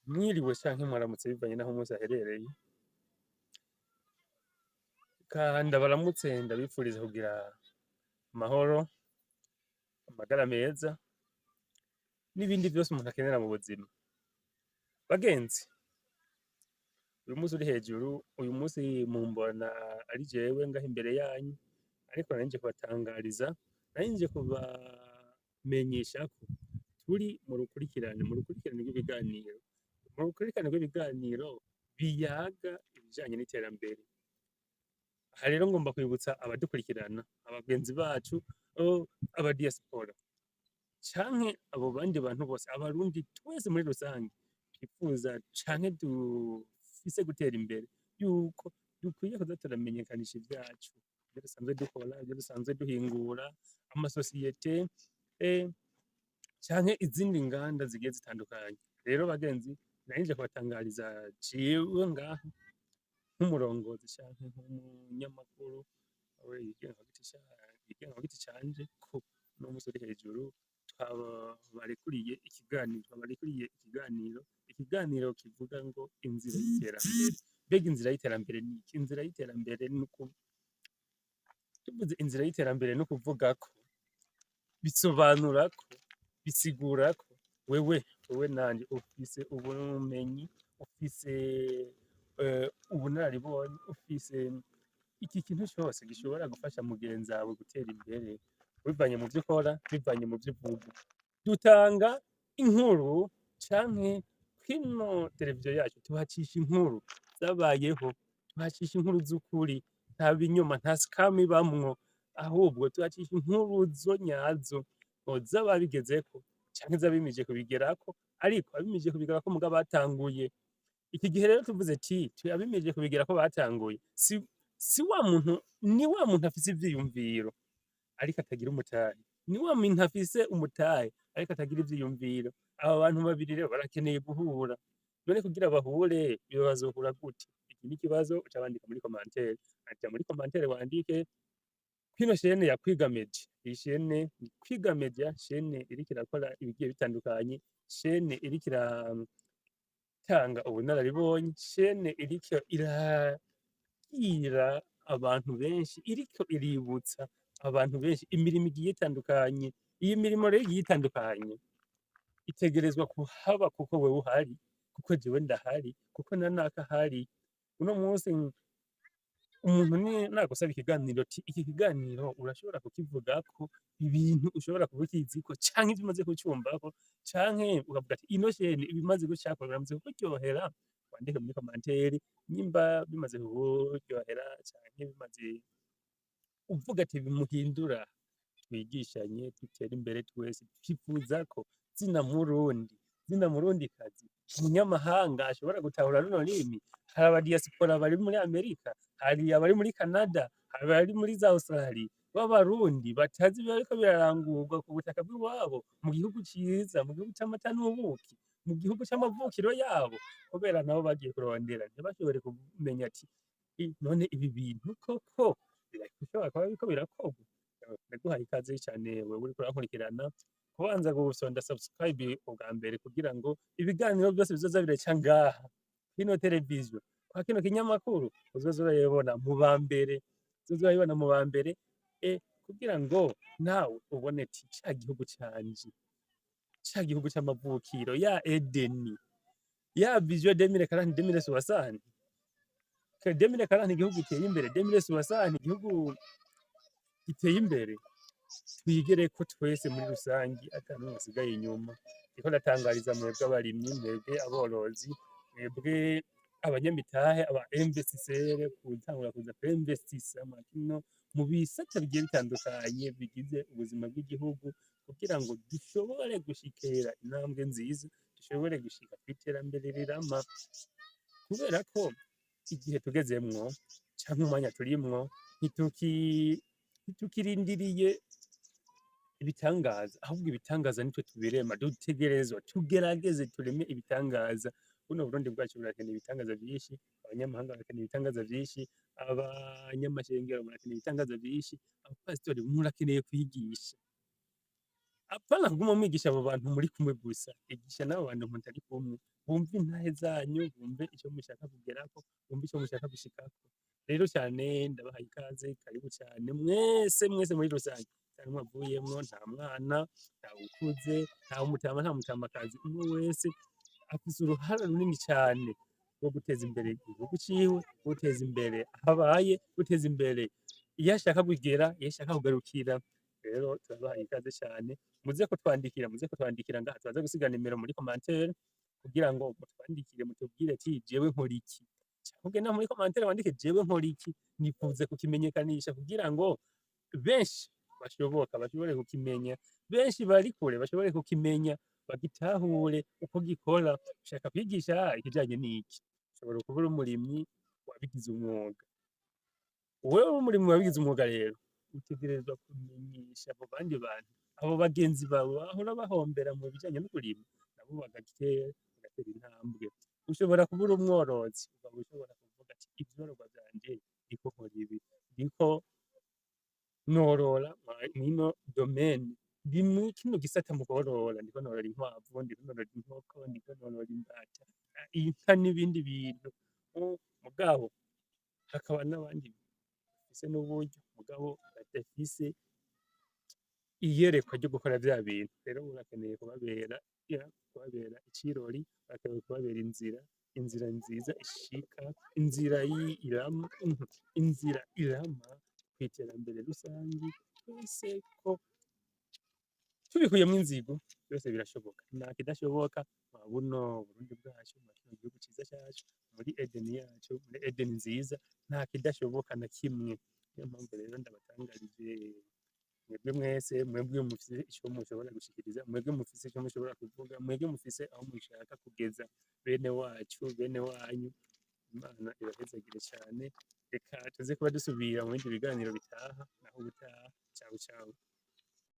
Mwiriwe canke mwaramutse, bivanye n'aho umunsi aherereye. Reka ndabaramutse, ndabifuriza kugira amahoro, amagara meza n'ibindi vyose umuntu akenera mu buzima. Bagenzi, uyu musi uri hejuru, uyu musi mumbona ari jewe ngaha imbere yanyu, ariko nari nje kubatangariza, nari nje kubamenyesha ko turi mu rukurikirane rw'ibiganiro, mu rukurikirane rw'ibiganiro biyaga ibijanye n'iterambere. Aha rero ngomba kwibutsa abadukurikirana, abagenzi bacu, aba diaspora canke abo bandi bantu bose, Abarundi twese muri rusange twifuza canke dufise gutera imbere, yuko dukwiye kuza turamenyekanisha ivyacu, ivyo dusanzwe dukora, ivyo dusanzwe duhingura, amasosiyete canke izindi nganda zigiye zitandukanye. Rero bagenzi, nari nje kubatangariza jewe ngaha nk'umurongozi canke nk'umunyamakuru yigenga ku giti canje, ko uno musi uri hejuru twabarekuriye ikiganiro, ikiganiro kivuga ngo inzira y'iterambere. Mbega inzira y'iterambere ni iki? Inzira y'iterambere ni uku tuvuze inzira y'iterambere, ni ukuvuga ko bisobanura ko, bisigura ko wewe nanje ufise ubumenyi, ufise ubunararibonye, ufise iki kintu cose gishobora gufasha mugenzi wawe gutera imbere, bivanye mu vyo ukora, bivanye mu vyo uvuga. Dutanga inkuru canke kino televiziyo yacu tuhacisha inkuru zabayeho, tuhacisha inkuru z'ukuri, nta binyoma, nta scam ibamwo, ahubwo tuhacisha inkuru zo nyazo z'ababigezeko canke z'abimirije kubigerako, ariko abimirije kubigerako mugabo batanguye. Iki gihe rero tuvuze ati abimirije kubigerako batanguye, si wa muntu, ni wa muntu afise ivyiyumviro ariko atagira umutahe, ni wa muntu afise umutahe ariko atagira ivyiyumviro. Aba bantu babiri rero barakeneye guhura. None kugira bahure bazohura gute? Iki ni ikibazo uca wandika muri commentaire. Aja muri commentaire wandike kwino chaîne ya Kwiga Media. Iyi chaîne ni Kwiga Media, chaîne iriko irakora ibigiye bitandukanye, chaîne iriko iratanga ubunararibonye, chaîne iriko irabwira abantu benshi, iriko iributsa abantu benshi imirimo igiye itandukanye. Iyi mirimo rero igiye itandukanye itegerezwa kuhaba kuko wewe uhari, kuko jewe ndahari, kuko na naka ahari. Uno munsi umuntu ni nagusaba ikiganiro, ati iki kiganiro urashobora kukivugako ibintu ushobora kuba ukiziko canke ivyo umaze kucumvako, canke ukavuga ati ino chaîne ibimaze gucako biramaze kukuryohera. Wandike muri commentaire nimba bimaze kukuryohera canke bimaze uvuga ati bimuhindura. Twigishanye, dutere imbere twese. Twifuza ko zina Murundi, zina Murundikazi, umunyamahanga ashobora gutahura runo rurimi. Hari aba diaspora bari muri Amerika, hari abari muri Canada, hari abari muri za Australia b'Abarundi batazi ibiriko birarangurwa ku butaka bw'iwabo, mu gihugu ciza, mu gihugu c'amata n'ubuki, mu gihugu c'amavukiro yabo, kubera nabo bagiye kurondera ntibashobore kumenya ati none ibi bintu koko birashobora kuba biriko birakorwa. Ndaguhaye ikaze cane wewe uriko urankurikirana, kubanza gufyonda subscribe ubwa mbere, kugira ngo ibiganiro vyose bizoza biraca ngaha kino televiziyo, kwa kino kinyamakuru, uzoze urabibona mu ba mbere, uzoze urabibona mu ba mbere, kugira ngo nawe ubone ati ca gihugu canje, ca gihugu c'amavukiro, ya Edeni, ya vision 2040, 2060, 2040 igihugu giteye imbere, 2060 igihugu giteye imbere. Twigereko twese muri rusangi, ata n'umwe asigaye inyuma. Ndiko ndatangariza mwebwe abarimyi, mwebwe aborozi, mwebwe abanyamitahe, aba investisseurs, gutangura kuza kwinvestisa kino mu bisata bigiye bitandukanye bigize ubuzima bw'igihugu, kugira ngo dushobore gushikira intambwe nziza, dushobore gushika kw'iterambere rirama, kubera ko igihe tugezemwo canke umwanya turimwo ntitukirindiriye ibitangaza, ahubwo ibitangaza nitwe tubirema. Dutegerezwa tugerageze tureme ibitangaza. Buno Burundi bwacu burakeneye ibitangaza vyinshi, abanyamahanga barakeneye ibitangaza vyinshi, abanyamashengero barakeneye ibitangaza vyinshi, abapasitori murakeneye kwigisha. Apana kuguma mwigisha abo bantu muri kumwe gusa, igisha n'abo bantu mutari kumwe, bumve intahe zanyu, bumve ico mushaka kugerako, bumve ico mushaka gushikako. Rero cane ndabahaye ikaze, karibu cane mwese mwese muri rusange, nta numwe avuyemwo, nta mwana, nta wukuze, nta mutama, nta mutamakazi, umwe wese afise uruhara runini cane rwo guteza imbere igihugu ciwe, guteza imbere aho abaye, guteza imbere iyo ashaka kugera, iyo ashaka kugarukira. Rero turabahaye ikaze cane, muze kutwandikira ngaha, turaza gusiga nimero muri commentaire kugira ngo mutwandikire mutubwire ati jewe nkora iki, canke ugenda muri commentaire wandike jewe nkora iki, nifuze kukimenyekanisha kugira ngo benshi bashoboka bashobore kukimenya, benshi bari kure bashobore kukimenya, bagitahure uko gikora. Ushaka kwigisha ikijanye n'iki? Ushobora kuba uri umurimyi wabigize umwuga. Wewe uri umurimyi wabigize umwuga rero, utegerezwa kumenyesha abo bandi bantu, abo bagenzi bawe bahora bahombera mu bijanye no kurima, nabo bagatera intambwe. Ushobora kuba uri umworozi, ukaba ushobora kuvuga ati ivyororwa vyanje ndiko nkora ibi, ndiko norora mw'ino domaine, ndi muri kino gisata mu kworora, ndiko norora inkwavu, ndiko norora inkoko, ndiko norora imbata, inka n'ibindi bintu. Mugabo hakaba n'abandi bafise n'uburyo mugabo badafise iyerekwa ryo gukora vya bintu. Rero urakeneye kubabera icirori, urakeneye kubabera inzira, inzira nziza ishika, inzira irama, inzira irama kw'iterambere rusangi twese, ko tubikuyemwo inzigo byose birashoboka, nta kidashoboka mwa buno Burundi bwacu, mwa kino gihugu ciza cacu, muri Edeni yacu, muri Edeni nziza, nta kidashoboka na kimwe. Niyo mpamvu rero ndabatangarije mwebwe mwese, mwebwe mufise ico mushobora gushikiriza, mwebwe mufise ico mushobora kuvuga, mwebwe mufise aho mushaka kugeza bene wacu, bene wanyu. Imana ibahezagire cane. Reka tuze kuba dusubira mu bindi biganiro bitaha. Naho ubutaha, ciao ciao.